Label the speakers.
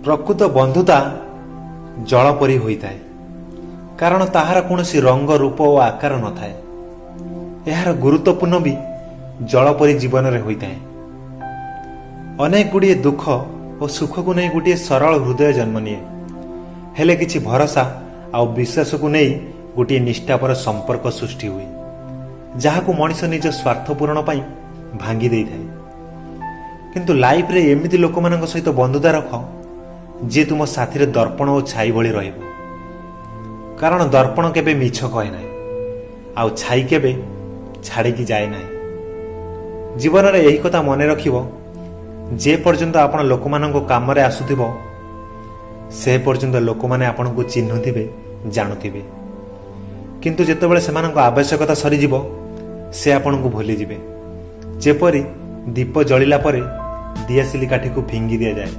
Speaker 1: ପ୍ରକୃତ ବନ୍ଧୁତା ଜଳ ପରି ହୋଇଥାଏ, କାରଣ ତାହାର କୌଣସି ରଙ୍ଗ, ରୂପ ଓ ଆକାର ନଥାଏ। ଏହାର ଗୁରୁତ୍ୱପୂର୍ଣ୍ଣ ବି ଜଳ ପରି ଜୀବନରେ ହୋଇଥାଏ। ଅନେକ ଗୁଡ଼ିଏ ଦୁଃଖ ଓ ସୁଖକୁ ନେଇ ଗୋଟିଏ ସରଳ ହୃଦୟ ଜନ୍ମ ନିଏ, ହେଲେ କିଛି ଭରସା ଆଉ ବିଶ୍ୱାସକୁ ନେଇ ଗୋଟିଏ ନିଷ୍ଠାପର ସମ୍ପର୍କ ସୃଷ୍ଟି ହୁଏ, ଯାହାକୁ ମଣିଷ ନିଜ ସ୍ୱାର୍ଥ ପୂରଣ ପାଇଁ ଭାଙ୍ଗି ଦେଇଥାଏ। କିନ୍ତୁ ଲାଇଫରେ ଏମିତି ଲୋକମାନଙ୍କ ସହିତ ବନ୍ଧୁତା ରଖ, ଯିଏ ତୁମ ସାଥିରେ ଦର୍ପଣ ଓ ଛାଇ ଭଳି ରହିବ, କାରଣ ଦର୍ପଣ କେବେ ମିଛ କହେ ନାହିଁ ଆଉ ଛାଇ କେବେ ଛାଡ଼ିକି ଯାଏ ନାହିଁ। ଜୀବନରେ ଏହି କଥା ମନେ ରଖିବ, ଯେ ପର୍ଯ୍ୟନ୍ତ ଆପଣ ଲୋକମାନଙ୍କ କାମରେ ଆସୁଥିବ, ସେ ପର୍ଯ୍ୟନ୍ତ ଲୋକମାନେ ଆପଣଙ୍କୁ ଚିହ୍ନୁଥିବେ, ଜାଣୁଥିବେ। କିନ୍ତୁ ଯେତେବେଳେ ସେମାନଙ୍କ ଆବଶ୍ୟକତା ସରିଯିବ, ସେ ଆପଣଙ୍କୁ ଭୁଲିଯିବେ, ଯେପରି ଦୀପ ଜଳିଲା ପରେ ଦିଆସିଲି କାଠିକୁ ଫିଙ୍ଗି ଦିଆଯାଏ।